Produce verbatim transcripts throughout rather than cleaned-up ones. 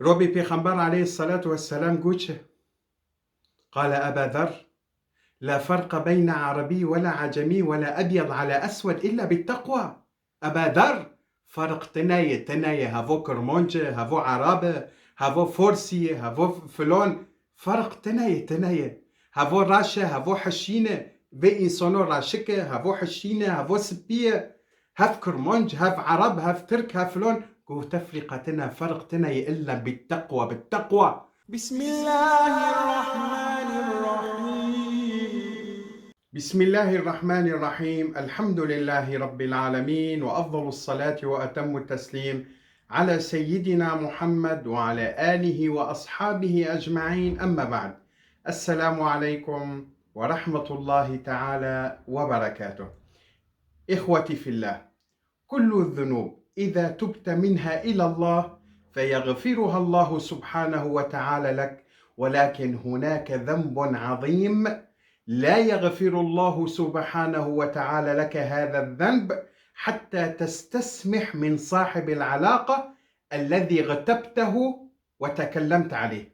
Robî Pêxember aleyhissalatu vesselam got çi? قال أبا ذر: لا فرق بين عربي ولا عجمي ولا أبيض على أسود إلا بالتقوى. Eba Zer, ferq tune ye, tune ye. Hevo Kirmanc e, hevo Erab e, hevo Forsî ye, hevo filon. Ferq tune ye, tune ye. Hevo reş e, hevo hişîn e. Vê însano reşik e, hevo hişîn e, hevo spî ye. Hev Kirmanc, hev Erab, hev Tirk, hev filon. Ku tefrîqa tune, ferq tune ye, illa bit-teqwa, bit-teqwa. بسم الله الرحمن الرحيم. بسم الله الرحمن الرحيم. الحمد لله رب العالمين، وأفضل الصلاة وأتم التسليم على سيدنا محمد وعلى آله وأصحابه أجمعين. أما بعد. السلام عليكم ورحمة الله تعالى وبركاته. إخوتي في الله، كل الذنوب إذا تبت منها إلى الله فيغفرها الله سبحانه وتعالى لك، ولكن هناك ذنب عظيم لا يغفر الله سبحانه وتعالى لك هذا الذنب حتى تستسمح من صاحب العلاقة الذي اغتبته وتكلمت عليه.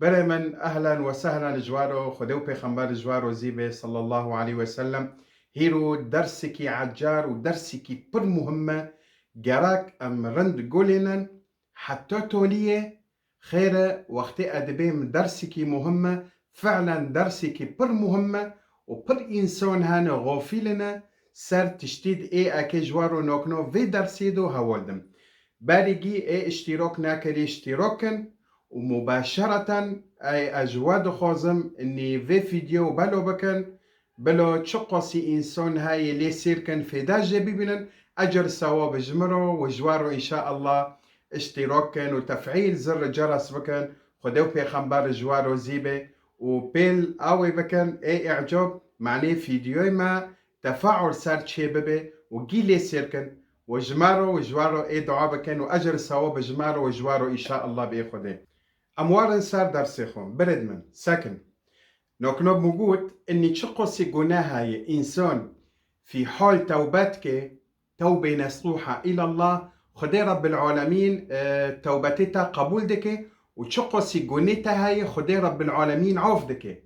Berê min, ehlen we sehlen ji waro, Xwedê û Pêxember ji waro zî be, sallallahu aleyhi ve sellem. Hîro dersikî ecar û dersikî pir muhim e. Gerek em rind gulînin, heta toliyê xêr e, wextê edibê min dersikî muhim e, fi'len dersikî pir muhim e û pir însan hene xofîl ne ser tiştî di ê eke ji waro nokno vê dersê do hewal dim. Berî gî ê iştîrok nekirî, iştîrok kin û mubaşereten ey ez ji we dixwazim nî vê fîdyo belo bikin, bilo çi qasî însan heye lê sêr kin fêda jê bibînin, ecir sewab ji min ro û ji we ro înşaallah iştîrok kin û tef'îl zirr ceres bikin, Xwedê û Pêxember ji we rozî be û pêl awê bikin, ê îcob, manê fîdyoyê me tefaul ser çê bibe û gî lê sêr kin û ji me ro û ji we ro ê dua bikin û ecir sewab ji me ro û ji we ro înşaallah bi ê Xwedê. Em warin ser dersê xwe, birêd min, sekin. Nokno min got, inî çi qosî guneh heye, însan fî hal tewbe dike, tewbê nesûha îlallah, Xwedê Rebbil Alemîn, e, tewbetê te qebûl dike û çi qosî gunê te heye, Xwedê Rebbil Alemîn af dike.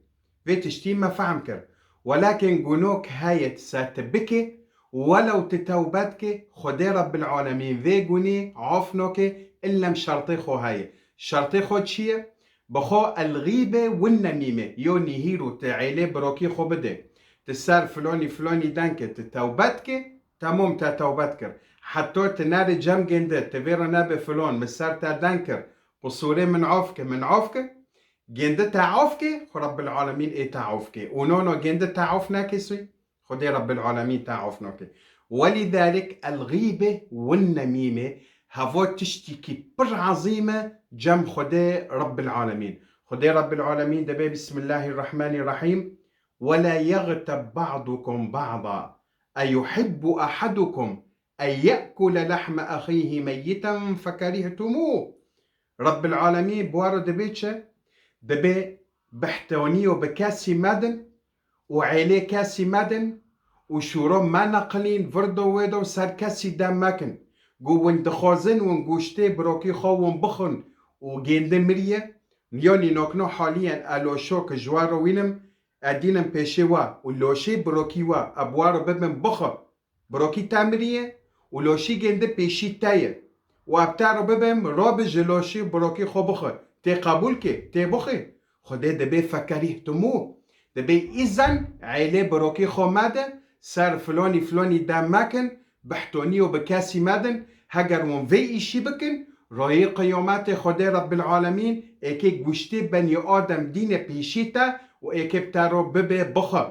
Vê tiştî me fehm kir. Welakin gunok heye se tu bike, welew tu tewbe dike, Xwedê Rebbil Alemîn vê gunê af nake, illem şertê xwe heye. Şertê xwe çi ye? Bi xwe el-xîbe win nemîme, yonî hîro tu êlê birokî xwe bide. Tu ser filonî filonî deng ke, tu tewbe dike, temom te tewbe dikir. Heta tu nere cem gênde, tu vê re nebe filon, min ser te deng kir, qusûrê min af ke, min af ke. Gênde te af ke, xwe Rebbil Alemîn ê te af ke. Û no no gênde te af neke sî. Xwedê Rebbil Alemîn te af nake. Welîdalik el-xîbe win nemîme, heva tiştîkî pir ezîm e cem Xwedê Rebbil Alemîn. Xwedê Rebbil Alemîn dibê Bismillahirrahmanirrahîm. Wela yexteb ba'dukum ba'da. Eyuhibbu ahadukum en ye'kule lehme ahîhî meyyiten fekerîhtumûh. Rebbil Alemîn bi we re dibê çi? Dibê bihtonîyo bi kesî medin û êlê kesî medin û şûro me neqilîn, virdo wêdo ser kesî dem mekin. Ku win dixwazin win goştê birokî xwe win bixwin û gêndi miriye. Yonî nokno haliyen e loşo ki ji we re wînim, e dînim pêşê we û loşê birokî we e bi we re bibin bixwe. Birokî te miriye û loşî gêndi pêşî te ye. Û eb te re bibim, robi ji loşî birokî xwe bixwe. Tê qebûl ke, tê bixwe. Xwedê dibê fekerîhtumû. Dibê îzen êlê birokî xwe mede, ser filonî filonî dem mekin, bihtonî û bi kesî medin, heger hûn vê îşî bikin, royê qiyametê Xwedê Rebbil Alemîn êkê goştê benî Adem dîne pêşî te û êkê bi te re bibê bixwe.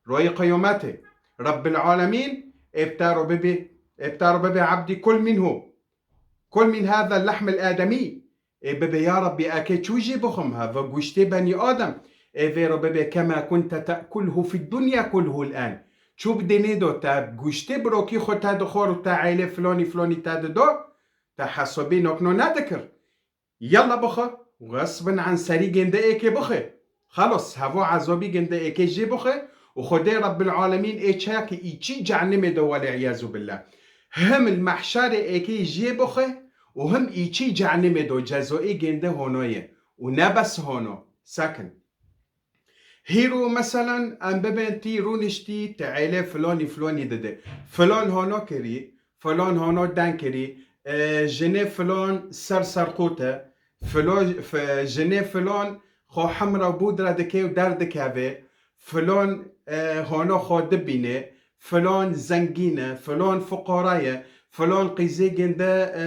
Royê qiyametê Rebbil Alemîn ê bi te re bibê, ê bi te re bibê ebdî kul minhu. Kul min hâzel lehmil ademî. Ê bibê ya Rebbî eke çû jê bixwim, heve goştê benî Adem. Ê vê re bibê kema kunte te'kulhu fid dunya kulhul an. Çû bi dinê do te goştê birokî xwe te dixwar û te êlê filonî filonî te dido, te hesabî nokno nedikir. Yalla bixwe, xesbin an serî gênde êkê bixwe. Xelos, hevo ezobî gênde êkê jê bixwe û Xwedê Rebbil Alemîn ê çekî îçî cehennemê de wele îyazû billah. Him li mehşerê êkê jê bixwe û him îçî cehennemê do cezoî gênde hono ye. Û ne bes hono, sekin. Hîro, meselen, em bibên tî rûniştî, te êlê filonî filonî dide. Filon hono kirî, filon hono den kirî, e, jinê filon ser serqût e, filo-, f-, jinê filon xwe hemra bûdra dike û derdikeve, filon, e, hono xwe dibîne, filon zengîn e, filon fuqara ye, filon qîzê gênde, e,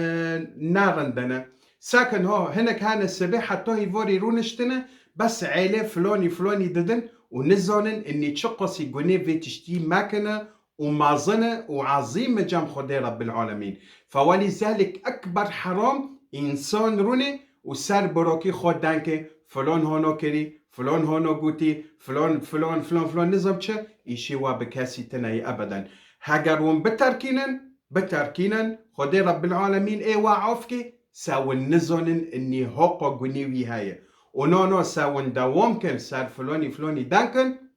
narindin e. Sekin ho, hinek hene sibê heta hîvorî rûniştine, bes êlê filonî filonî didin û nizanin inî çi qasî gunê vê tiştî mekine û mazine û ezîm e cem Xwedê Rebbil Alemîn. Fewelîzalik ekber heram însan rûnê û ser birokî xwe denke filon hono kirî, filon hono gotî, filon, filon, filon, filon, nizam çi, îşê wa bi kesî tine ye ebeden. Heger hûn biterkînin, biterkînin, Xwedê Rebbil Alemîn ê wa afkê, se hûn nizanin inî hoqa gunê wî heye. Û no, no, se hûn dewam kin, ser filonî, filonî denkin,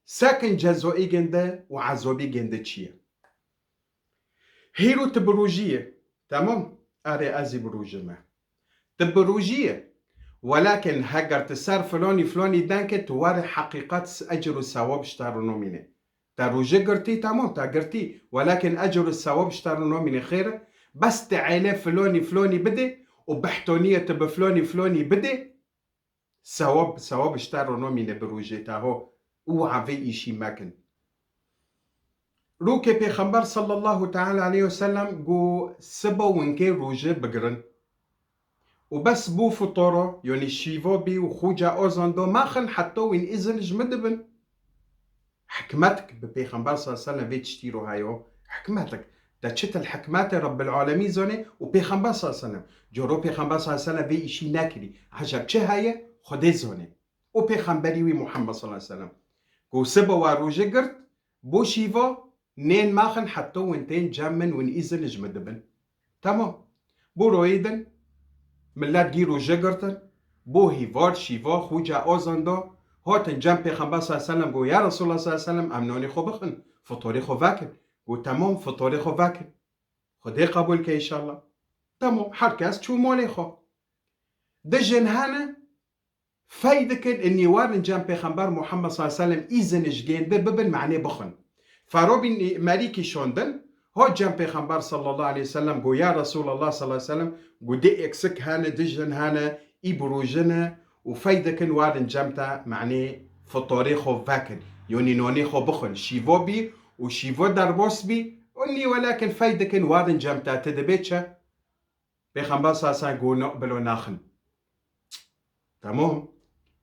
sekin cezoî gênde û ezobî gênde çi ye. Hîro tu birûjî ye. Temam? Erê, ez ê birûjime. Tu birûjî ye. Welakin heger tu ser filonî filonî denke, tu were heqîqet ecr û sewab ji te re nomîne. Te rûje girtî, temam, te girtî. Welakin ecr û sewab ji te re nomîne, xêr e. Bes tu êlê filonî filonî bide û behtoniye tu bi filonî filonî bide, sewab, sewab ji te re nomîne bi rojê te ho û evê îşî mekin. Rûkê Pêxember sallallahu teala aleyhi ve sellem got, siba winkê roje bigirin. Û bes bû fitoro, yanî şîvo bî û xuca ozan do, maxin heta wîn îzin ji min dibin. Hikmetik bi Pêxember sallallahu aleyhi ve sellem vê tiştî ro heyo. Hikmetik. De çitil hikmetê Rabbil Alemîn zanê û Pêxember sallallahu aleyhi ve sellem. Coro Pêxember sallallahu aleyhi ve sellem vê îşî nekirî. Eceb çi heye? Xwedê zanê. Û Pêxemberî wî Muhammed sallallahu aleyhi ve sellem. Ku siba wa rojê girt, bo şîva nên maxin heta win tên cem min win îzin ji min dibin. Temam. Bo royê din, millet gî roje girtin. Bo hîvar, şîva, xuca ozan do. Hatin cem Pêxember sallallahu aleyhi ve sellem, go, ya Resulullah sallallahu aleyhi ve sellem, em nonê xwe bixin, fitorê xwe vekin. Go, temam, fitorê xwe vekin. Xwedê qebûl ke înşallah. Temam, her kes çû molê xwe. Di jin hene, fey dikin, inî warin cem Pêxember Muhammed sallallahu aleyhi ve sellem îzin ji gênde bibin, manê bixwin. Faro bin Merîkî şondin, hot cem Pêxember sallallahu aleyhi ve sellem, go, ya Resulallah sallallahu aleyhi ve sellem, go, di eksik hene, di jin hene, î birojine û fey dikin warin cem te, manê fitorê xwe vekin. Yanî nonê xwe bixwin. Şîvo bî û şîvo derbas bî, û nî welakin fey dikin warin cem te, ti dibê çi? Pêxember sallallahu aleyhi ve sellem got, "No, bilo naxin." Tamam.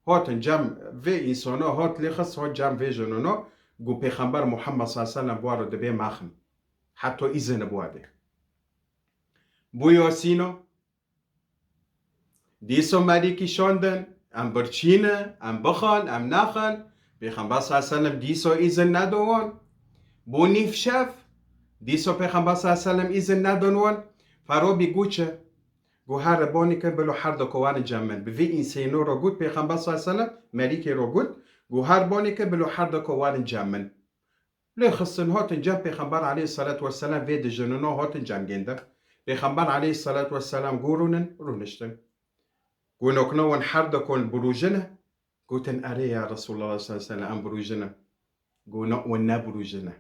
Hatin cem vê însano, hat lê xist, hat cem vê jinano, got, Pêxember Muhammed sallallahu aleyhi ve sellem bi wa re dibê maxin. Heta îzin bi wa dê. Bû Yasîno. Dîso merîkî şandin, em birçîne, em bixin, em naxin. Pêxember sallallahu aleyhi ve sellem dîso îzin nedo wan. Bû nîv şev, dîso Pêxember sallallahu aleyhi ve sellem îzin nedon wan. Faro bî got çi? Got, "Here bonî ke bilo her deko warin cem min." Bi vî însêno ro got Pêxember sallallahu aleyhi ve sellem, merîkê ro got, got, "Her bonî ke bilo her deko warin cem min." Lê xistin hatin cem Pêxember aleyhissalatu vesselam, vê di jinino hatin cem gênde. Pêxember aleyhissalatu vesselam got, "Rûnin," rûniştin. Got, "Nokna wan her dekon birûjine?" Gotin, "Erê ya Resulallah sallallahu aleyhi ve sellem, em birûjine." Got, "No, wan ne birûjine.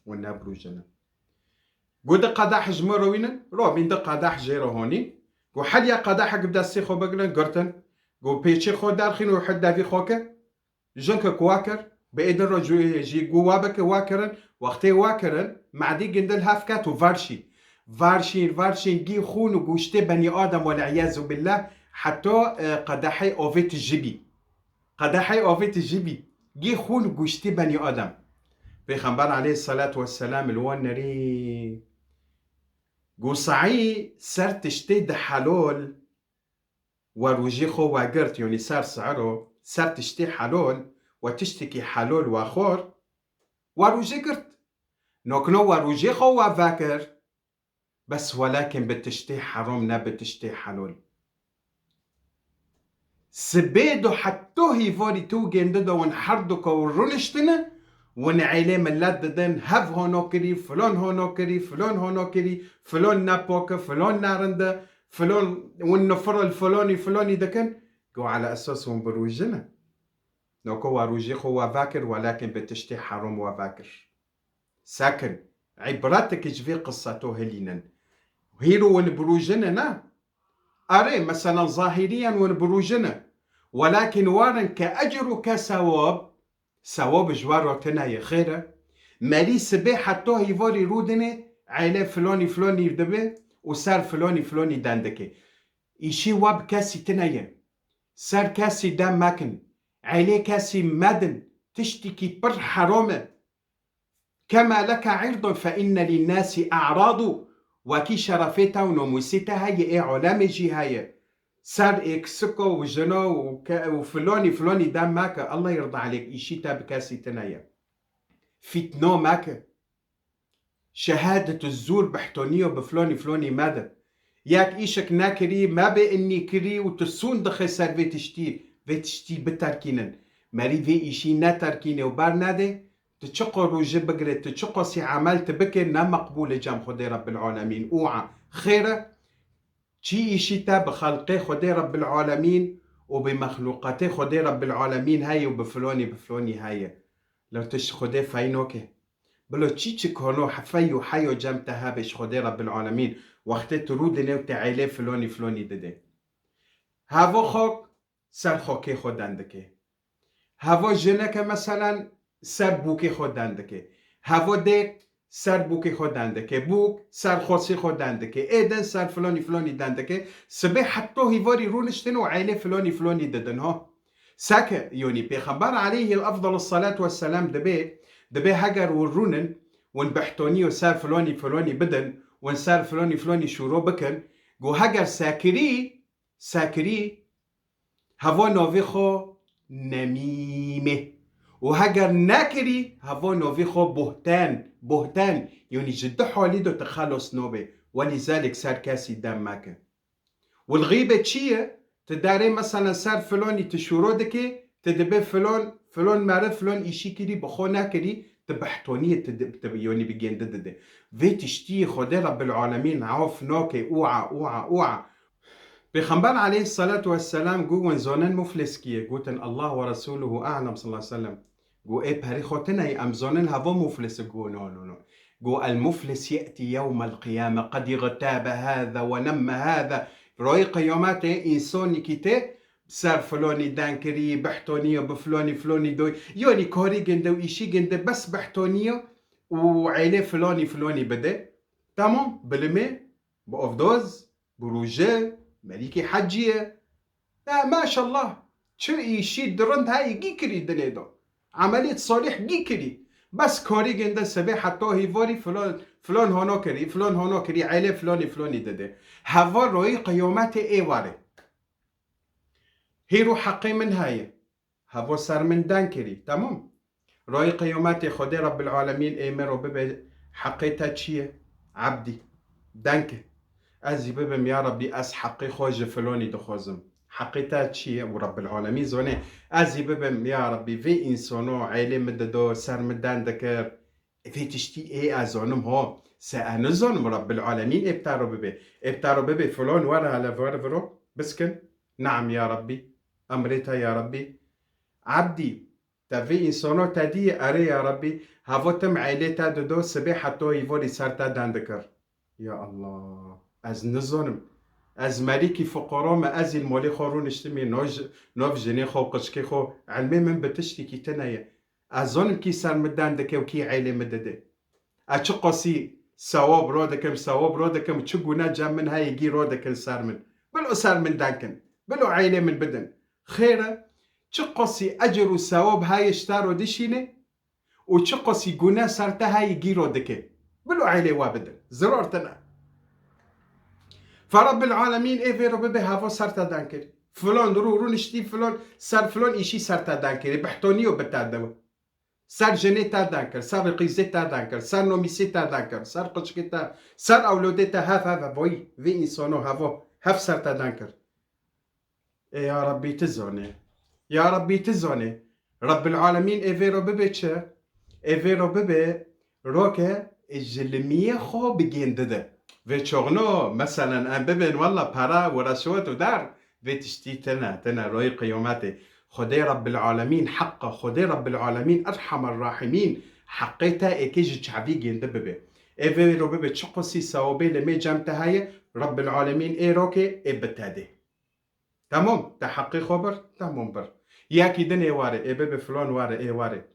Wan ne birûjine." Got, "Di qedeh ji min re wînin?" Robîn di qedeh jê re honî. Got, "Hediya qedehek bi destê xwe bigirin," girtin. Got, "Pêçê xwe derxîn û hid devî xwe ke." Jinke ku wa kir, bi êdin re jû-, jî got, "Wa bike," wa kirin, wextê wa kirin, medî gindil hevket û verşî. Verşîn, verşîn, gî xûn û goştê benî Adem, wal iyazu billah, heta, e, qedehê avê tijî bî. Qedehê avê tijî bî. Gî xûn û goştê benî Adem. Pêxember aleyhissalatu vesselam li wan nerî got, "Saî ser tiştê di helal." We rojê xwe wegirt, yanî ser sihiro, ser tiştê helal, we tiştekî helal wexwar, we rojê girt. Nokno we rojê xwe we vekir, bes welakin bi tiştê heram, ne bi tiştê helal. Sibê do heta hîvarî tu û gêndi de wan her du ke rûniştine, Win êlê millet didin, hev hono kirî, filon hono kirî, filon hono kirî, filon nepok e, filon narind e, filon, win nifir li filonî, filonî dikin. Go ala esas win birûjin e. Noko wa rûjê xwe wa vekir, welakin bi tiştê herom wa vekir. Sekin, îbretek ji vê qisa to hilînin. Hîro win birûjin e, ne? Erê, mesela zahîriyan win birûjin e. Welakin warin ke ecr û ke sewab, sewab ji wan re tune ye, xêr e. Merî sibê heta hîvarî rûdinê, êlê filonî filonî dibe û ser filonî filonî dendike. Îşî we bi kesî tune ye. Ser kesî dem mekin. Êlê kesî medin. Tiştîkî pir herom e. Kema leke irdun fe inne linnasi a'radu. Wekî şerefê te û nomûsê te heye, ê alemê jî heye. Ser ê kisiko û jino û ke-, û filonî, filonî dem meke. Allah yirda aleyk, îşî te bi kesî tune ye. Fîtno meke. Şehadet û zûr, behtoniyo bi filonî, filonî medin. Yek îşek nekirî, me bê innî kirî û tu sûn dixê ser vê tiştî, vê tiştî biterkînin. Merî vê îşî neterkînê û bernedê, tu çiqo rûjî bigirê, tu çiqo sî emel tu bikê, ne meqbûl e cem Xwedê Rebbil Alemîn. Ûa, xêr e, çi îşî te bi xelqê Xwedê Rebbil Alemîn û bi mexlûqatê Xwedê Rebbil Alemîn heye û bi filonî, bi filonî heye. Lewt ji Xwedê feynoke. Bilo çi çi kono hefey û heyo cem te hebe ji Xwedê Rebbil Alemîn, wextê tu rûdinê û te êlê filonî filonî dide. Hevo xok ser xokê xwe dendike. Hevo jineke meselen ser bûkê xwe dendike. Hevo dêk ser bûkê xwe dendike. Bûk ser xosê xwe dendike. Êdin ser filonî filonî dendike. Sibê heta hîvarî rûniştin û êlê filonî filonî didin ha. Seke, yonî Pêxember aleyhi efdalus salatu vesselam dibê, dibê heger wir rûnin, win behtoniyo ser filonî filonî bidin, win ser filonî filonî şûro bikin, go heger sekirî, sekirî, hevo novê xwe nemîmê. Û heger nekirî, hevo novê xwe bohten, bohten, yonî ji du halî do te xelos nobe, welîzalik ser kesî dem meke. Û li xîbe çi ye? Tu derê mesela ser filonî tu şûro dikê, tu dibê filon, filon meriv, filon îşî kirî, bi xwe nekirî, tu behtoniyê tu di-, tu yonî bi gêndi dide. Vê tiştiyê Xwedê Rebbil Alemîn af nake, ûa, ûa, ûa. Pêxember aleyhissalatu vesselam got, win zonin muflis kî ye? Gotin, Allah ve Resuluhu a'lem sallallahu aleyhi ve sellem. Go ê perê xwe tune ye, em zonin hevo muflis e. Go no, no, no. Go el muflis ye'ti yewmel qiyame qed igtabe hâze ve nemme hâze. Royê qiyametê însanîkî tê ser filonî den kirî, behtoniyo bi filonî, filonî doy. Yonî karî ginde û îşî ginde bes behtoniyo û êlê filonî, filonî bide. Tamam, bilimê, bi ovdoz, bi rûje, merîkî hecî ye. Ya, maşallah, çi îşî di rind heyî gî kirî dilê do. Emeliyet salih gî kirî. Bes karî ginde sibê heta hîvarî filon, filon hono kirî, filon hono kirî, êlê filonî filonî dide. Heva royê qiyametê ê warê. Hîro heqê min heye. Hevo ser min den kirî. Tamam. Royê qiyametê Xwedê Rebbil Alemîn ê me ro bibe, heqê te çi ye? Ebdî. Den ke. Ez jî bibim, ya Rebbî, ez heqê xwe ji filonî dixwazim. Heqê te çi ye? Û Rebbil Alemîn zone. Ez jî bibim, ya Rebbî, vê însano êlê min dido, ser min den dikir. Vê tiştî ê ez zonim ho. Se ez nizonim, Rebbil Alemîn ê bi te ro bibe. Ê bi te ro bibe, filon were hele were viro, biskin. Naam ya Rebbî. Emrê te ya Rebbî. Ebdî, te vê însano te dîye, erê ya Rebbî, hevo tim êlê te dido, sibê heta hîvorî ser te den dikir. Ya Allah, ez nizonim. Ez merîkî fuqaro me, ez î li molê xwe rûniştimî, no ji-, nov jinê xwe û qiçkê xwe, ilmê min bi tiştîkî tune ye. Ez zonim kî ser min den dike û kî êlê min dide. Ez çi qasî sewab ro dikim, sewab ro dikim, çi gune cem min heye gî ro dikin ser min. Bilo ser min den kin. Bilo êlê min bidin. Xêr e, çi qasî ecr û sewab heye ji te ro dişîne û çi qasî gune ser te heye gî ro dike. Bilo êlê we bidin. Zirar tine. Fe Rebbil Alemîn ê vê ro bibe hevo ser te den kir. Filon rû rûniştî filon, ser filon îşî ser te den kirî. Behtoniyo bi te de. Ser jinê te den kir, ser qîzê te den kir, ser nomîsê te den kir, ser qiçkê te, ser ewlodê te, hev, hev, hev, voy, vê însano hevo, hev ser te den kir. Ê ya Rebbî, tu zonê. Ya Rebbî, tu zonê. Rebbil Alemîn ê vê ro bibe çi? Ê vê ro bibe roke ji limiyê xwe bigêndide. Vê çoxno, meselen, em bibên wela para û reşwet û dar, vê tiştî tine, tine royê qiyometê. Xwedê Rabbil Alemîn heq e, Xwedê Rabbil Alemîn Erhamer Rahimîn heqê te êkê ji çavî gêndi bibe. Ê vê ro bibe çi qasî sewabê li mê cem te heye, Rabbil Alemîn ê rokê ê bi te dê. Tamam, te heqê xwe bir, tamam bir. Yekî din ê ware, ê bibe filon ware, ê ware.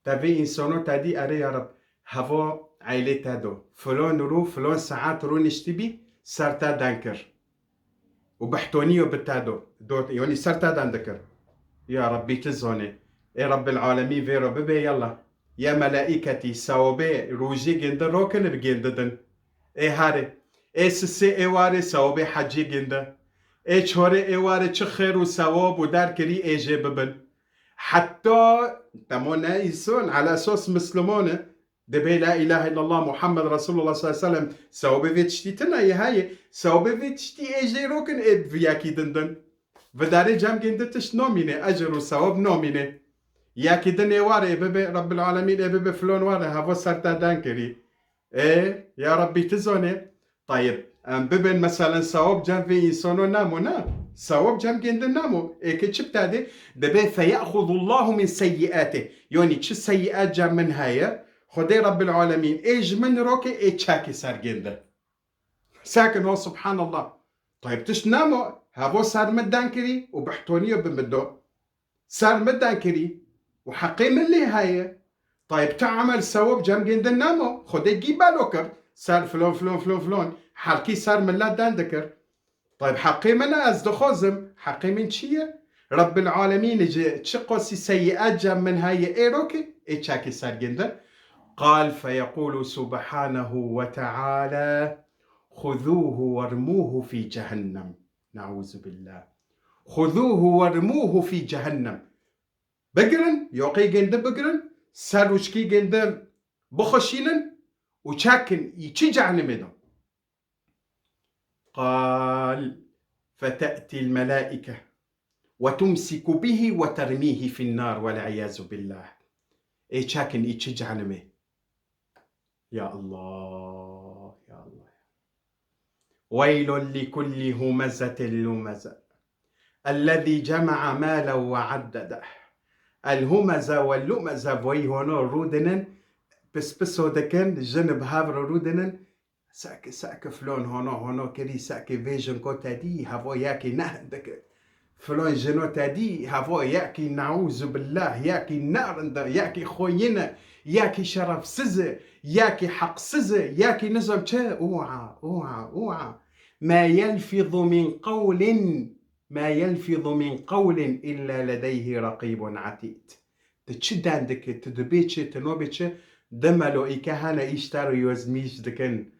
Te vê însano te dî, erê ya Reb, heva eylê te do. Filon rû, filon saet rûniştî bî, ser te den kir. Û behtoniyo bi te do. Do, yanî ser te den dikir. Ya Rebbî, tu zonê. Ê Rebbil Alemîn vê ro bibe, yalla. Ya melaîketî, sewabê rojê gêndi rokin bi gêndi din. Ê harê. Ê sisê ê warê sewabê hecê gêndi. Ê çorê ê warê çi xêr û sewab û dar kirî ê jê bibin. Heta temo ne îson, ala esas Mislimane, dibê la ilahe illallah Muhammed Resulullah sallallahu aleyhi ve sellem, sewabê vê tiştî tine yê heye, sewabê vê tiştî ê jê rokin ê viyakî din din. Vidarê cem gêndi tişt nomîne, ecir û sewab nomîne. Yekî din ê warê ê bibe, Rabbil Alemîn ê bibe filon ware, heva ser te den kirî. Ê, ya Rebbî, tu zonê. Tayib, em bibên, meselen, sewab cem vê însano namo, na? Sewab cem gêndi namo. Êkê çi bi te dê? Dibê, "Feye'xudullahu min seyyi'atih." Yanî çi seyyi'at cem min heye, Xwedê Rabbil Alemîn ê ji min rokê ê çekê ser gêndi. Sakin ol, subhanallah. Tayib, tişt namo, hevo ser min den kirî û behtoniyo bi min do. Ser min den kirî û heqê min lê heye. Tayib, tu emel sewab cem gêndin namo, Xwedê gî belo kir. Ser filon, filon, filon, filon. Herkî ser milet den dikir. Tayib, heqê min e, ez dixwazim. Heqê min çi ye? Rebbil Alemîn ji çi qasî seyyi'at cem min heye ê rokê, ê çekê ser gêndin. Qal feyequlu subhanehu ve teala, "Xuzuhu vermuhu fî cehennem." Ne'uzubillah. "Xuzuhu vermuhu fî cehennem." Bigirin, yoqê gêndi bigirin, ser rûçkî gêndi bixweşînin û çekin îçî cehennemê de. Qal fete'til melaike ve tumsiku bihi ve termihi fin nar vel iyazu billah. Ê çekin îçî cehennemê. Ya Allah, ya Allah. Weylun li kulli humezetin lumeze. Ellezî cema'a malen ve addedeh. El humeze ve lumeze, vay hono rûdinin, pispiso dikin, jin bi hev re rûdinin, seki, seki filon hono, hono kirî, seki vê jinko te dî, hevo yekî ne hindike. Filon jino te dî, hevo yekî neûzubillah, yekî ne rind e, yekî xoyîn e, yekî şerefsiz e, yekî heqsiz e, yekî nizam çi? Ûa, ûa, ûa. Ma yelfizu min qewlin, ma yelfizu min qewlin illa ledeyhi reqîbun etîd. Tu çi den dikî, tu dibê çi, tu nobê çi, di meloîke hene îşte re yozmîş dikin.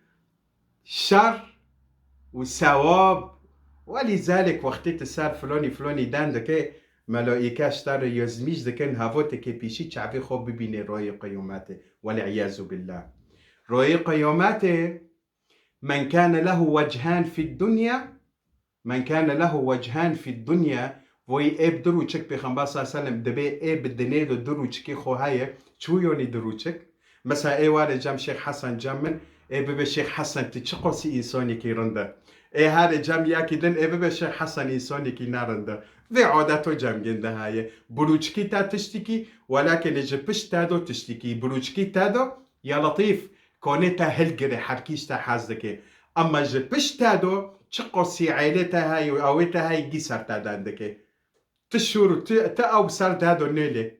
Şer û sewab. Welîzalek wextê tu ser filonî filonî den dikî, meloîke ji te re yozmîş dikin, hevo tu kê pîşî çavê xwe bibînê royê qiyometê. Welî'eyazu billah. Royê qiyometê, men kâne lehu vechân fid dunya, men kâne lehu vechân fid dunya, voyî ê bi du rûçik, Pêxember sallallahu aleyhi ve sellem dibê ê bi dinê de du rûçikê xwe heye, çû yonî du rûçik. Mesela ê ware cem Şêx Hesen cem min, ê bibe Şêx Hesen tu çi qasî însanekî rind e. Ê herê cem yekî din ê bibe Şêx Hesen însanekî ne rind e. Vê adeto cem gêndi heye. Bi rûçikî te tiştikî, welakin ji pişt te do tiştikî. Bi rûçikî te do, ya Letîf, konê te hilgire, herkî ji te hez dike. Ema ji pişt te do, çi qasî eylê te heye û awê te heye, gî ser te den dike. Ti şûr û ti, ti ew ser te do nêlê.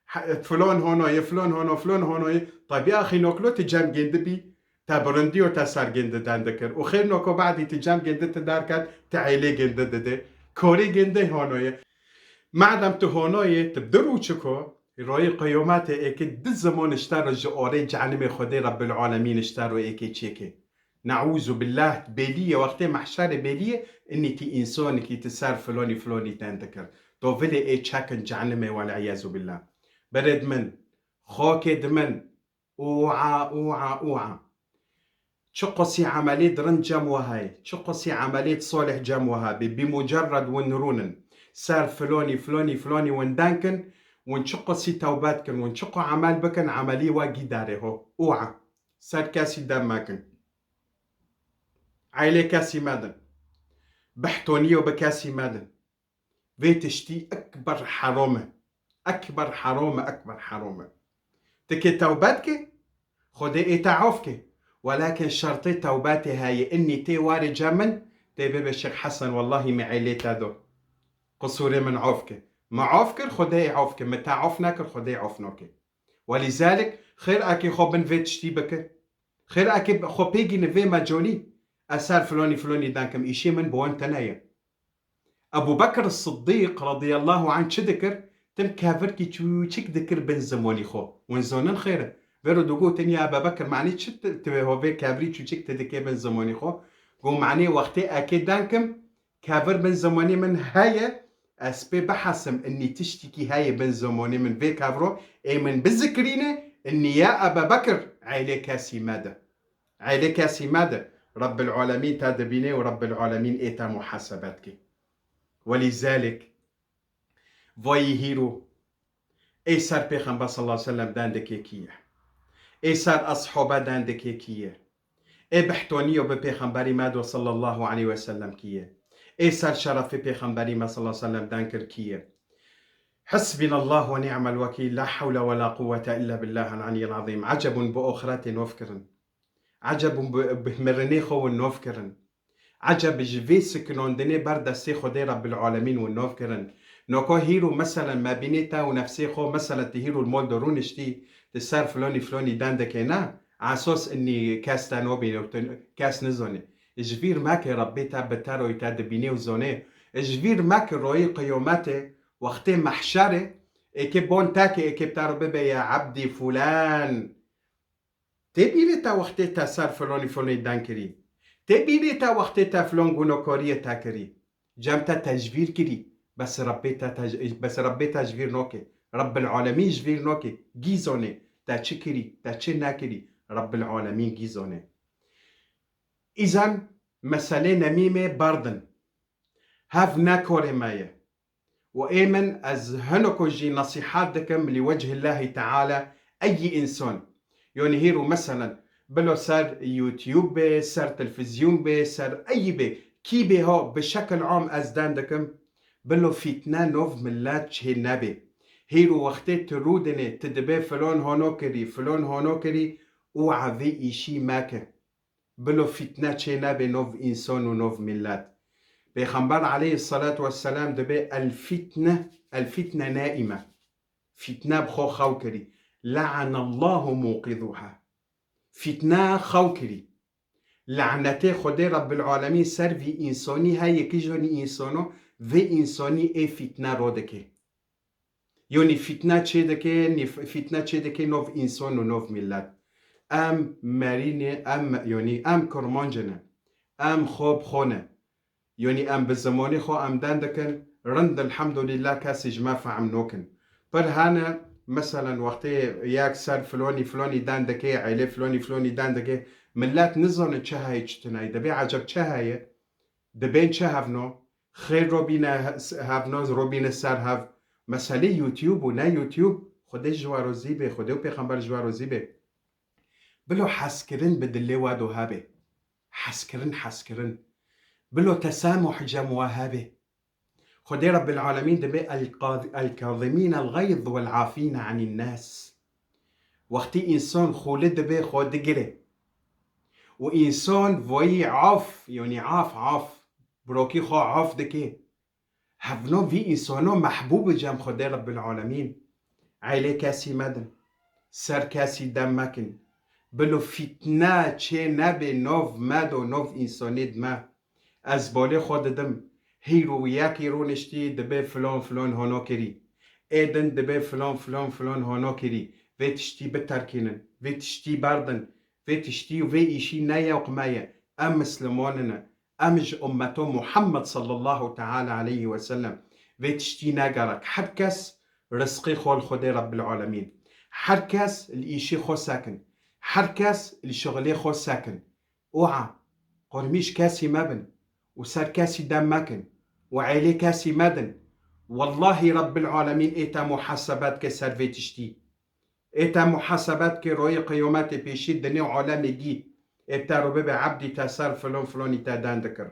He, filon hono ye, filon hono, filon hono ye. Tabi axî noklo ti cem gêndi bî, te bi rindî û te ser gêndi den dikir. Û xêr noko badî ti cem gêndi ti derket, ti eylê gêndi dide. Korê gêndi hono ye. Madem tu hono ye, tu bi du rûçik o, royê qiyometê êkê di ziman ji te re ji orê cehenimê Xwedê Rebbil Alemîn ji te re êkê çêke. Neûzu billah, bêlî ye, wextê mehşerê bêlî ye, inî tî însanekî ti ser filonî filonî ten dikir. To vilê ê çekin cehenimê, welî'eyazu billah. Berê di min, xakê di min, ûa, ûa, ûa. Çi qasî emelê di rind cem we heye, çi qasî emelê di solih cem we hebe, bi mucerred win rûnin, ser filonî, filonî, filonî win den kin, Win çi qasî tewbe dikin, win çi qo emel bikin, emelî wa gî darê ho. Û a ser kesî dem mekin. Eylê kesî medin. Behtoniyo bi kesî medin. Vê tiştî ekber herom e. Ekber herom e, ekber herom e. Ti ke tewbe dike, Xwedê ê te af ke. Welakin şertê tewbetê heye, innî tê warê cem min, tê bibê Şêx Hesen, wellahî min eylê te do. Qisûrê min af ke. Min af kir, Xwedê ê af ke. Min te af nekir, Xwedê af nake. Welîzalik, xêr eke xwe bin vê tiştî bike. Xêr eke xwe pêgîne vê mecolî. Ez ser filonî filonî dan kim, îşê min bi wan tune ye. Ebu Bekir Siddîq radiyallahu anh çi dikir? Tim kevirkî çûçik dikir bin zimonî xwe. Win zonin xêr e. Vero digotin ya Ebu Bekir, manî çi ti, ti vê hovê kevirî çûçik ti dikê bin zimonî xwe? Go manî wextê eke dan kim, kevir bin zimonî min heye, ez pê bihesim, innî tiştîkî heye bin zimonî min vê kevro, ê min bizikirîne, innî ya Ebu Bekir, eylê kesî mede. Eylê kesî mede. Rabbil Alemîn te dibîne û Rabbil Alemîn ê te muhasebe dike. Welîzalik, vayî hîro, ê ser Pêxember sallallahu aleyhi ve sellem dendikê kî ye? Ê ser eshabe dendikê kî ye? Ê behtoniyo bi Pêxemberî me do sallallahu aleyhi ve sellem kî ye? Ê ser şerefê Pêxemberî me sallallahu aleyhi ve sellem den kir kî ye? Hasbinallah ve ni'mel wekîl, la hewle ve la quwwete illa billahil aliyyil azîm. Ecebûn bi oxiretê nov kirin. Ecebûn bi, bi mirinê xwe win nov kirin. Eceb ji vê sikinandinê ber destê Xwedê Rebbil Alemîn win nov kirin. Noko hîro meselen me bînê te û nefsê xwe, meselen ti hîro li mol de rûniştî, ti ser filonî filonî dendekê ne, esos innî kes te nobîne û tu kes nizonê. Ji vîr meke Rebbê te bi te royî te dibînê û zonê. Ji vîr meke royî qiyometê, wextê mehşerê, êkê bon te ke êkê bi te re bibe ya ebdî fulan. Tê bîrê te wextê te ser filonî filonî den kirî. Tê bîrê te wextê te filon gunokoriyê te kirî. Cem te tejvîr kirî. Bes Rebbê te tej-, bes Rebbê te ji vîr noke. Rebbil Alemîn ji vîr noke. Gîzonê. Te çi kirî, te çi nekirî. Rebbil Alemîn gîzonê. Îzan meselê nemîmê berdin. Hev ne korê me ye. Û ê min ez hiniko jî nesîhet dikim li wechillahî teala eyî însan. Yanî hîro meselen bilo ser YouTube be, ser televîzyon be, ser eyî be, kî be ha bi şekil am ez den dikim, bilo fîtne nov millet çê nebe. Hîro wextê tu rûdinê, tu dibê filon hono kirî, filon hono kirî, û evê îşî meke. Bilo fîtne çê nebe nov însan û nov millet. Pêxember aleyhisselatu vesselam dibê el fitne, el fitne naime. Fîtne bi xwe xew kirî. Le'anallahu muqiduha. Fîtne xew kirî. Lanetê Xwedê Rebbil Alemîn ser vî însanî heye ki jonî însano vê însanî ê fîtne ro dike. Yonî fîtne çê dike, nîf-, fîtne çê dike nov însan û nov millet. Em merî ne, em, yonî em kurmanc ne. Em xwe bi xwe ne. Yonî em bi zimanê xwe em den dikin, rind elhamdulillah kesî ji me fehm nokin. Pir hene, meselen wextê yek ser filonî filonî den dike, eylê filonî filonî den dike, millet nizane çi heye çi tune ye. Dibê eceb çi heye? Dibên çi hevno? Xêr robîne he-, hevno, robîne ser hev. Meselê YouTube û ne YouTube, Xwedê ji we rozî be, Xwedê û Pêxember ji we rozî be. Bilo hezkirin bi dilê we do hebe. Hezkirin, hezkirin. Bilo tesamuh cem we hebe. Xwedê Rebbil Alemîn dibê el-, el-kazimîn el-gayz vel-afîn anîn nas. Wextî însan xûlî dibê xwe digire. Û însan voyî af, yonî af, af, birokî xwe af dike. Hevno vî însano mehbûb cem Xwedê Rebbil Alemîn. Eylê kesî medin. Ser kesî dem mekin. Bilo fîtne çê nebe nov me do nov însanê dime. Ez bolê xwe didim. Hîro yekî rûniştî dibê filon filon hono kirî. Ê din dibê filon filon filon hono kirî. Vê tiştî biterkînin. Vê tiştî berdin. Vê tiştî û vê îşî ne yew qime ye. Em mislimanine. Em ji ummeto Muhammed sallallahu teala aleyhi ve sellem vê tiştî negerek. Her kes rizqê xwe li Xwedê Rebbil Alemîn. Her kes li îşê xwe sekin. Her kes li şixulê xwe sekin. Û a, qurmîş kesî mebin û ser kesî dem mekin û eylê kesî medin. Wellahî Rabbil Alemîn ê te muhasebe dike ser vê tiştî. Ê te muhasebe dike royê qiyametê pêşî dinê alemê gî. Ê te ro bibe ebdî te ser filon filonî te den dikir.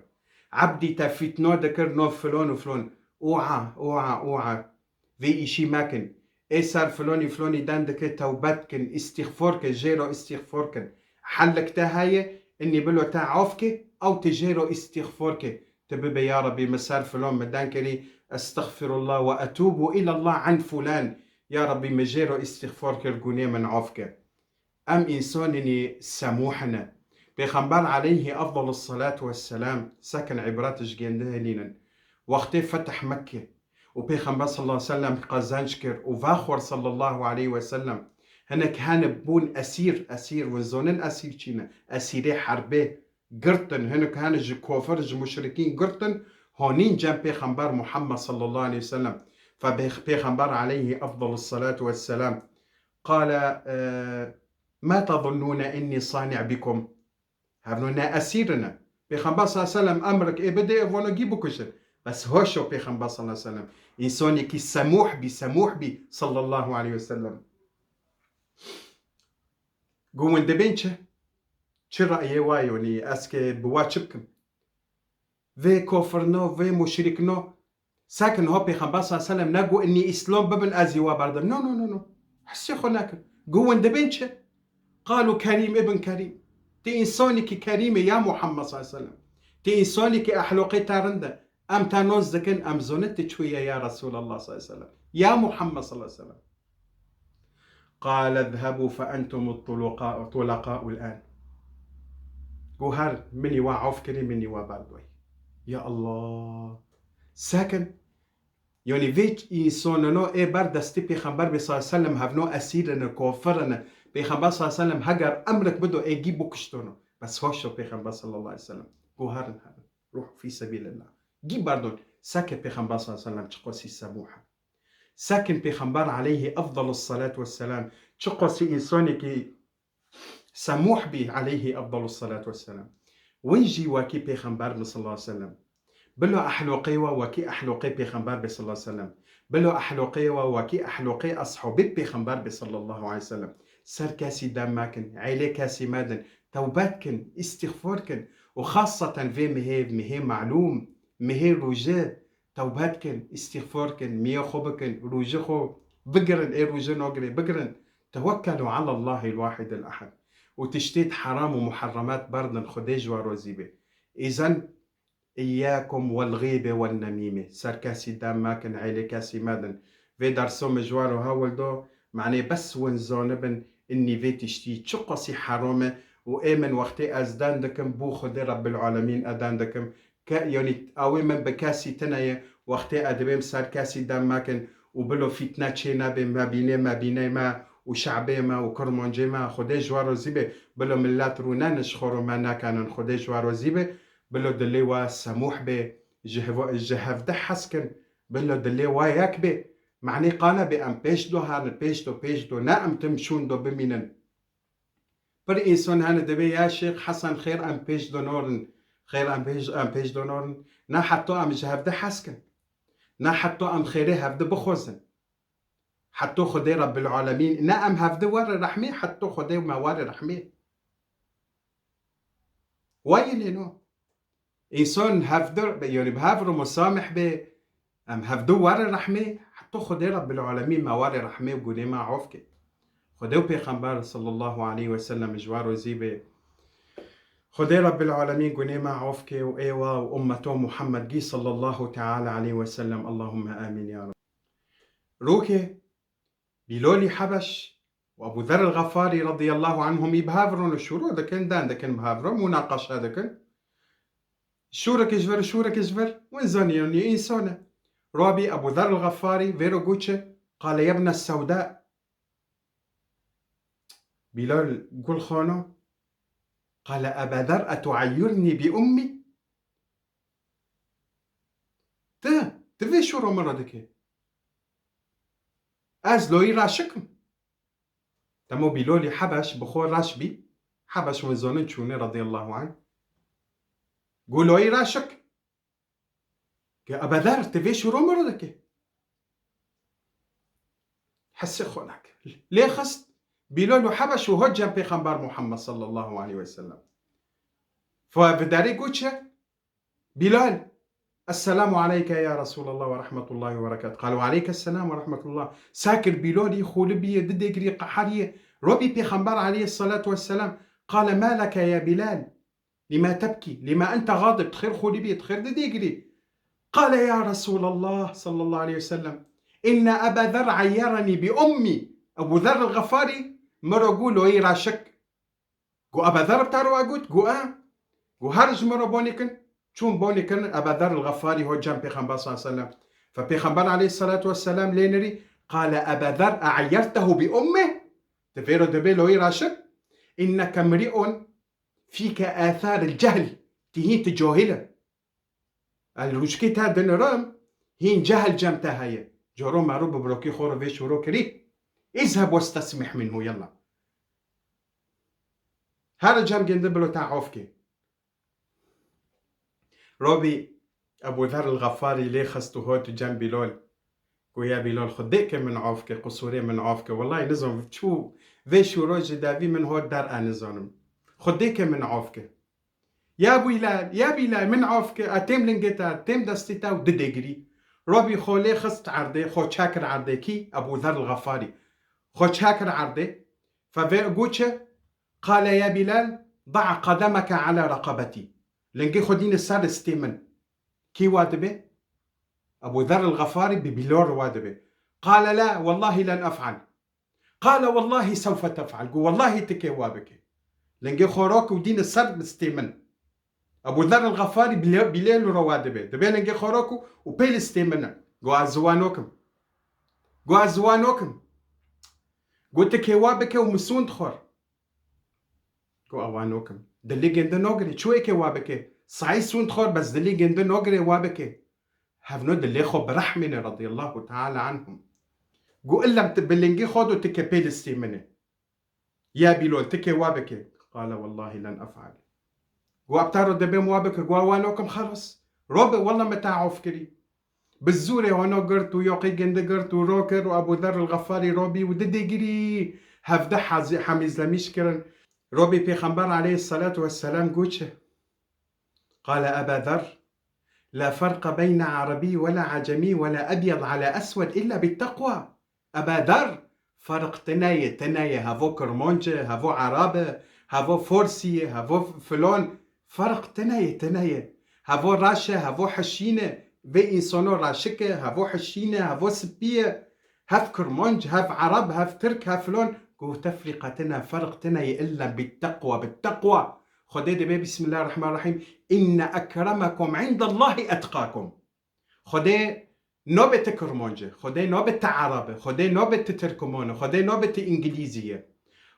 Ebdî te fîtno dikir no filon û filon. Oha, oha, oha. Vê îşî mekin. Ê ser filonî filonî den dike tewbe dikin, îstîxfor ke, jê re îstîxfor kin. Helik te heye, inî bilo te af ke, ew te jê re îstîxfor ke. Tu bibe, ya Rebî, min ser filon min den kirî, estexfirullah ve etûbu ilallah an fulan. Ya Rebî, min jê re îstîxfor kir, gunê min af ke. Em însanînî semûh ne. Pêxember aleyhî efdalus salatu vesselam, sekin îbret ji gêndê hilînin. Wextê fetih Mekke û Pêxember sallallahu aleyhi ve sellem qezenc kir û va xwar sallallahu aleyhi ve sellem, hinek hene bûn esîr, esîr, win zonin esîr çî ne, esîrê herbê girtin, hinek hene ji kofir, ji muşrikîn girtin, honîn cem Pêxember Muhammed sallallahu aleyhi ve sellem. Fe Pêx-, Pêxember aleyhî efdalus salatu vesselam qale, e, "Ma tezunnûne innî sani' bikum?" Hevno ne esîr ne. Pêxember sallallahu aleyhi ve sellem emrik ê bidê, ev vano gî bikuşin. Bes hoşo Pêxember sallallahu aleyhi ve sellem. Însanekî semûh bî, semûh bî sallallahu aleyhi ve sellem. Gu win dibên çi? Çi rayê wa yonî? Ez ke bi wa çi bikim? Vê kofirno, vê muşrikno. Sekin ho Pêxember sallallahu aleyhi ve sellem negot, "Innî îslam bibin, ez ê wa berdim." No, no, no, no. Hesê xwe nekin. Got, "Win dibên çi?" Qalu Kerîm ibn Kerîm. Ti însanekî kerîm î ya Muhammed sallallahu aleyhi ve sellem. Ti însanekî ehloqê te rind e. Em te nas dikin, em zonin ti çûye ya Resulallah sallallahu aleyhi ve sellem. Ya Muhammed sallallahu aleyhi ve sellem. Qale izhebû fe entum tulaqa-, tulaqa'ul an. Got, "Her, min ê wa af kirî, min ê wa berdoy." Ya Allah. Sekin, yanî vê însanino ê ber destî Pêxember bê sallallahu aleyhi ve sellem hevno esîrine, kofirine. Pêxember sallallahu aleyhi ve sellem heger emrik bido ê gî bikuştono. Bes hoşo Pêxember sallallahu aleyhi ve sellem. Got, "Herin, herin. Ruh fî sebîlillah." Gî berdon. Seke Pêxember sallallahu aleyhi ve sellem çiqasî semûh e. Sekin Pêxember aleyhî efdalus salatu vesselam çiqasî însanekî semûh bî aleyhî efdalus salatu vesselam. Win jî wekî Pêxember bi sallallahu aleyhi ve sellem. Bilo ehloqê wa wekî ehloqê Pêxember bi sallallahu aleyhi ve sellem. Bilo ehloqê wa wekî ehloqê eshabê Pêxember bi sallallahu aleyhi ve sellem. Ser kesî dem mekin, eylê kesî medin, tewbe dikin, îstîxfor kin û xaseten vê mihê, mihê melûm, mihê rûje, tewbe dikin, îstîxfor kin, miyê xwe bikin, rûjê xwe bigirin, ê rûjê nagirê bigirin. Tewekkelu alallahil wahidil ehad. Û tiştê di heram û muherremat berdin, Xwedê ji we rozî be. Îzen, iyyakum wel ghîbe wen nemîme. Ser kesî dem mekin, eylê kesî medin. Vê derso min ji we re hewil do, manê bes win zanibin, innî vê tiştî çiqasî heram e û ê min wextê ez den dikim, bo Xwedê Rebbil Alemîn e den dikim. Ke-, yanî ew ê min bi kesî tine ye, wextê e dibêm ser kesî dem mekin û bilo fîtne çê nebe mebînê, mebîney me û şebê me û kurmancê me, Xwedê ji we rozî be, bilo millet rûnenin ji xwe re me nekenin, Xwedê ji we rozî be, bilo dilê we semûh be, ji heva-, ji hevdî hez kin, bilo dilê we yek be, manê qane be em pêş do herin, pêş do, pêş do, ne em tim şûn do bimînin. Pir însan hene dibê ya Şêx Hesen xêr em pêş de norin, xêr em pêş, em pêş de norin. Ne heta em ji hevdî hez kin. Ne heta em xêrê hevdî bixwazin. Heta Xwedê Rebbil Alemîn, ne em hevdî were rehmê, heta Xwedê me were rehmê. Wayî lê no. Însan hevdî, yanî bi hev re musamih be, em hevdî were rehmê, heta Xwedê Rebbil Alemîn me were rehmê û gunê me af ke. Xwedê û Pêxember sallallahu aleyhi ve sellem ji we rozî be. Xwedê Rebbil Alemîn gunê me af ke û ê we û ummeto Muhammed gî sallallahu teala aleyhi ve sellem. Allahumme amîn ya Reb. Rokê Bîlalî Hebeş û Ebû Zer el Xefarî radiyallahu anhum î bi hev re şûro dikin, den dikin bi hev re, munaqeşe dikin. Şûrek ji vir, şûrek ji vir, win zanî yanî însan e. Rabî Ebû Zer el Xefarî vê re got çi? Qale yebne sewda. Bîlal Gulxano, qale Eba Zer etueyyirnî bi ummî? Ti, ti vê şûro min re dikî? Ez loyî reşik im. Dema Bîlolî Hebeş bi xwe reş bî, Hebeş win zonin çûne radiyallahu anh. Got loyî reşik. Ke Eba Zer, ti vê şûro min re dikî? Esê xwe nake. Lê xist Bilal û Hebeş û hot cem Pêxember Muhammed sallallahu aleyhi ve sellem. Fe bi derê got çi? Bilal, "Esselamu aleyke ya Resulallah ve rahmetullahi ve berekatuh." Qal, "Ve aleyke selam ve rahmetullah." Sakir Bilal yî xolibî yê, didê girî, qehar yê. Robî Pêxember aleyhissalatu vesselam. Qale, "Ma leke ya Bilal? Lima tebkî? Lima ente gadib? Dixêr xolibî yê, dixêr didê girî?" Qale, "Ya Resulallah sallallahu aleyhi ve sellem, inne Eba Zer ayyerenî bi ummi." Ebu Zer el-Ğefarî miro got loyî raşik. Got, "Eba Zer bi te re wa got?" Got, "E." Got, "Her ji min re bonê kin." Çûn bonê kirin, Eba Zer el-Xefarî hot cem Pêxember sallallahu aleyhi ve sellem. Fe Pêxember aleyhissalatu vesselam lê nirî, qale, "Eba Zer, e'eyyertehu bi ummih?" Ti vê re dibê loyî raşik? "İnneke mri'un fîke âthâr el-cehl." Ti hîn ti cahil e. El rûçkê te dinirim, hîn cehil cem te heye. Coro mero bi birokî xwe re vê şûro kirî. "İzheb westesmih minhu, yalla." Her cem gindi bilo te of kê. Robî Ebu Zer el-Xefarî lê xist û hot cem Bilal. Got, "Ya Bilal, Xwedê ke min of ke, qusûrê min of ke. Wellahî nizanim çû vê şûro ji devî min hot der e nizanim. Xwedê ke min of ke." "Ya Bilal, ya Bilal, min of ke, a têm lingê te, têm destê te." Û didê girî. Robî xwe lê xist erdê, xwe çekir erdê kî? Ebu Zer el-Xefarî. Xwe çekir erdê. Fe vê got çi? Qale, "Ya Bilal, da' qademeke ala reqabetî." Lingê xwe dîne ser stê min. Kî wa dibe? Ebu Zer el-Xefarî bi Bilal wa dibe. Qale, "La, wellahî len ef'al." Qale, "Wellahî sewfe tef'al." Got, "Wellahî ti kê wa bike." Lingê xwe rak û dîne ser stê min. Ebu Zer el-Xefarî bile-, Bilal û re wa dibe. Dibe lingê xwe rak û, û pê li stê min e. Got, "Ez ziwanokim." Got, "Ez ziwanokim." Got, "Ti kê wa bike û min sûnd xwar." Got, "Ewanokim." Dilî gindi nogirê. Çû êkê wa bike. Saî sûnd xwar, bes dilî gindi nogirê wa bike. Hevno dilê xwe bi rehmê ne radiyallahu teala anhum. Got, "Illem ti bi lingê xwe do ti ke pê listê min e. Ya Bilal, ti kê wa bike." Qale, "Wellahî len ef'al." Got, "Eb te ro dibêm wa bike." Got, "Ewanokim, xelas. Robe, wella me te of kirî." Bi zûrê hona girt û yoqê gindi girt û ro kir û Ebu Zer el-Xefarî robî û didê girî. Hevdeh hazî-, hemîzlemîş kirin. Robî Pêxember aleyhissalatu vesselam got çi? Qale, "Eba Zer, la ferqa beyne arabî ve la acemî ve la ebyad ala eswed illa bit teqwa." Eba Zer, ferq tine ye, tine ye, hevo Kirmanc e, hevo Erab e, hevo Forsî ye, hevo filan, ferq tine ye, tine ye. Hevo reş e, hevo hişîn e, vê însano reşik e, hevo hişîn e, hevo spî ye, hev Kirmanc, hev Erab, hev Tirk, hev filan. Got, tefrîqa tine, ferq tine ye, illa bit teqwa, bit teqwa. Xwedê dibê, Bismillahirrahmanirrahîm, "Inne ekremekum indallahi etqakum." Xwedê nabe ti Kirmanc e, Xwedê nabe ti Erab e, Xwedê nabe ti Tirkman e, Xwedê nabe ti Îngilîzî ye.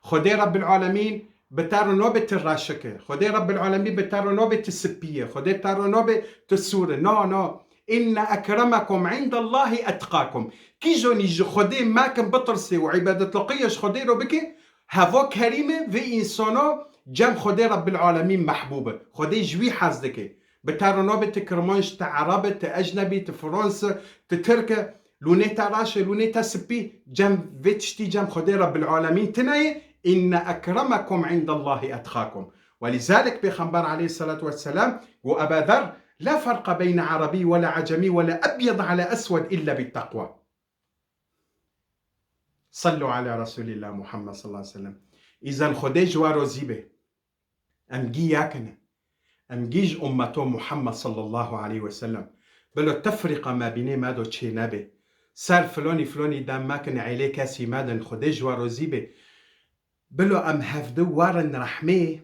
Xwedê Rabbil Alemîn bi te re nabe ti reşik e, Xwedê Rabbil Alemîn bi te re nabe ti spî ye, Xwedê te re nabe ti sûr e. Na, na. "Inne ekremekum indallahi etqakum." Kîjonî ji Xwedê mekin bitirse û îbadetliqî ji Xwedê re bike, hevo kerîm e, vê însano cem Xwedê Rabbil Alemîn mehbûb e. Xwedê ji wî hez dike. Bi te re nabe ti Kirmanc, ti Erab e, ti ecnebî, ti Frans e, ti Tirk e, lûnê te reş e, lûnê te spî, cem vê tiştî cem Xwedê Rabbil Alemîn tine ye, "Inne ekremekum indallahi etqakum." Welîzalik Pêxember aleyhissalatu vesselam got, Eba Zer, "La ferqa beyne arabî ve la acemî ve la ebyad ala eswed illa bit teqwa." Sallu ala Resulillah Muhammed sallallahu aleyhi ve sellem. Îzen Xwedê ji we rozî be. Em gî yek in. Em gî ji ummeto Muhammed sallallahu aleyhi ve sellem. Bilo tefrîqa me bînê me do çê nebe. Ser filonî filonî dem mekin, êlê kesî medin, Xwedê ji we rozî be. Bilo em hevdi werin rehmê,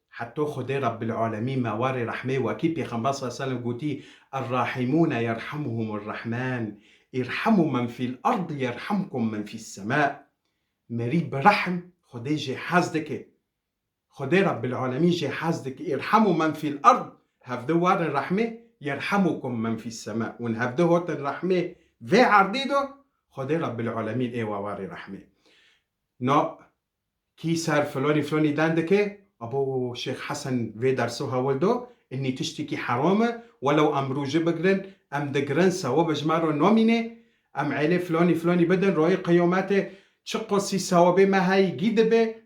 heto Xwedê Rabbil Alemîn me warê rehmê, wekî Pêxember sallallahu aleyhi ve sellem gotî, "Er-rahimûne yerhamuhumur Rahman, irhamu men fil ard yerhamkum men fis sema." Merî bi rehm, Xwedê jê hez dike. Xwedê Rabbil Alemîn jê hez dike. "Irhamu men fil ard", hevdi warê rehmê, "yerhamukum men fis sema." Hûn hevdi hotin rehmê vê erdî do, Xwedê Rabbil Alemîn ê wa warê rehmê. No, kî ser filonî filonî den dike, abo Şêx Hesen vê derso hewil do, inî tiştekî heram e, welew em rûjî bigrin, em digirin, sewab ji me re nomîne, Em êlê filonî filonî bidin, royê qiyometê çi qosî sewabê me heyî gî dibe.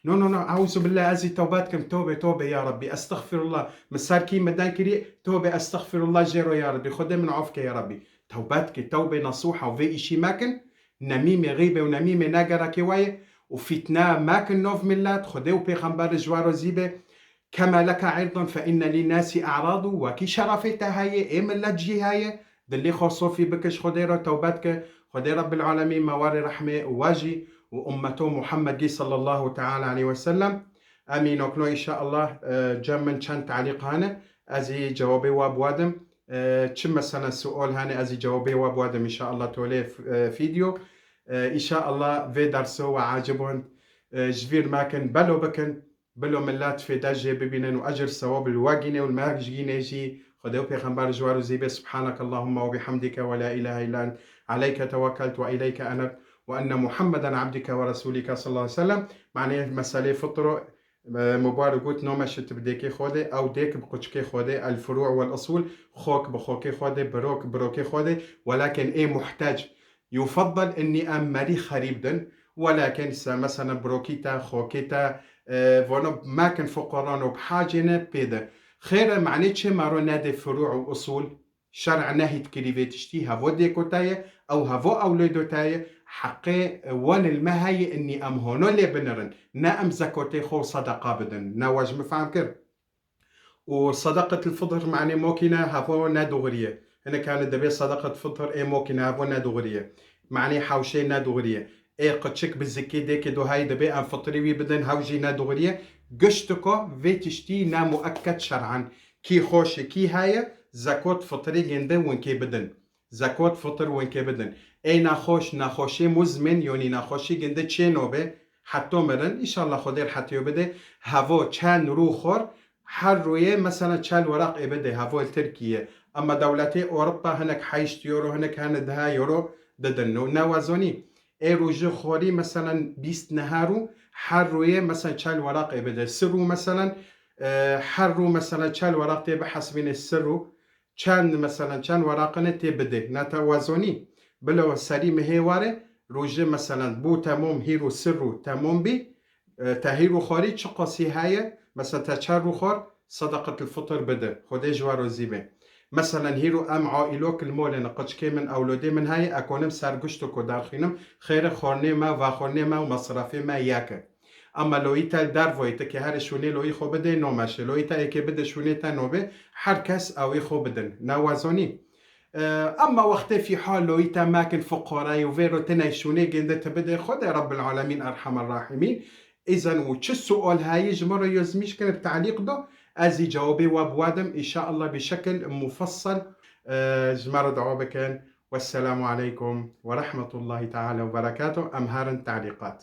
No, no, no, euzu billah, ez ê tewbe dikim, tewbe, tewbe, ya Rabbî, estexfirullah, min ser kî min den kirî, tewbe, estexfirullah, jê re, ya Rabbî, Xwedê min af ke, ya Rabbî. Tewbe dike, tewbe nasuha û vê îşî mekin, nemîmê xîbe û nemîmê negerekê we ye û fîtne mekin nov millet, Xwedê û pêxember ji we razî be. Kema leke irdan fe inne lin nasi a'radu, wekî şerefê te heye, ê millet jî heye, dilê xwe sofî bike ji Xwedê re tewbe dike, Xwedê Rebbil Alemîn me warê rehmê û we jî û ummeto Muhammedî sallallahu teala aleyhi ve sellem. Em î nokno inşallah, e, cem min çend talîq hene, ez ê cewabê we biwadim. E, çi mesela sual hene, ez ê cewabê we biwadim inşallah tolê f-, e, fîdyo. E, inşallah vê derso we acib hund, e, ji vîr mekin, belo bikin. Bilo millet fêde jê bibînin û ecir sewab li we gînê û li me jî gînê jî. Xwedê û pêxember ji we razî be. Subhaneke Allahumma ve bihamdike ve la ilahe illa ent. Aleyke tewekkeltu ve ileyke enebtu ve enne Muhammeden abdike ve resulike sallallahu aleyhi ve sellem. Manê meselê fitro, e, Mubarek got, nome şit bi dêkê xwe de, ew dêk bi quçikê xwe de, el furu' vel usul, xok bi xokê xwe de, birok bi birokê xwe de, welakin ê muhtac. Yufaddal inni em merî xerîb din, welakin se mesela birokî te, xokê te, e, vano mekin fuqaran û bihacê ne pê de. Xêr e, manê çê me ro nedê furu' û usul? Şer'a nehî dikirî vê tiştî, hevo dêko te ye, ew hevo ewlêdo te ye, heqê, e, wan il me heye inni em hono lê binirin, ne em zekotê xwe û sedeqa bidin. Ne we ji min fehm kir? Û sadaqetil fitr manê mokîne hevo ne doğriye. Hinek hene dibê sadaqet fitr ê mokîne hevo ne doğriye. Manê hewşê ne doğriye. Ê qiçik bi zikê dêkê do hayî dibê em fitrî wî bidin hew jî ne doğriye. Giştiko vê tiştî ne muekket şer'an. Kî xweşe kî heye zekot fitrî ginde winkê bidin. Zekot fitr winkê bidin. Ê nexweş, nexweşê muzmin, yonî nexweşî ginde çê nobe, heto mirin, înşallah Xwedê rehetiyo bide. Hevo çend rû xor, her rûyê mesela çel weraq ê bide, hevo li Tirkiye. Ama dewletê Ewropa hinek heşt euro, hinek hene deha euro didin. No, ne wezonî. Ê rû ji xorî mesela bîst neha rû, her rûyê mesela çel weraq ê bide. Si rû mesela, e, her rû mesela çel weraq tê bihesbîne si rû. Çend, mesela, çend weraqine tê bidê. Ne te wezonî. Bila serî mihê ware, rojê, mesela, bû temom hîro sir û temom bî, e, te hîro xwarî çi qasî heye, mesela, te çar rû xwar, sadaqetil fitr bide. Xwedê ji we razî be. Mesela, hîro em aîlok li molê ne, qiçkê min, ewlodê min heye, ekonim ser gişto ku derxînim, xêre xwarnê me, vexwarnê me û mesrefê me yek e. Ama loyî te li dervoyê, ti ke herê şûnê loyî xwe bidê, no meşe. Loyî te êkê bide şûnê te no be, her kes ewî xwe bidin. Ne wezonî. E, ama wextê fîha loyî te mekin fuqarayê û vêro tine şûnê ginde ti bide, Xwedê Rebbil Alemîn Erhamer Rahimîn. Îzen û çi sual heyî ji min re yozmîş kin bi talîq do, ez ê cewabê we biwadim, înşallah bi şekil mufassal, e, ji me re dua bikin. Wesselamu aleykum ve rahmetullahi teala ve berekatuh. Em herin talîqat.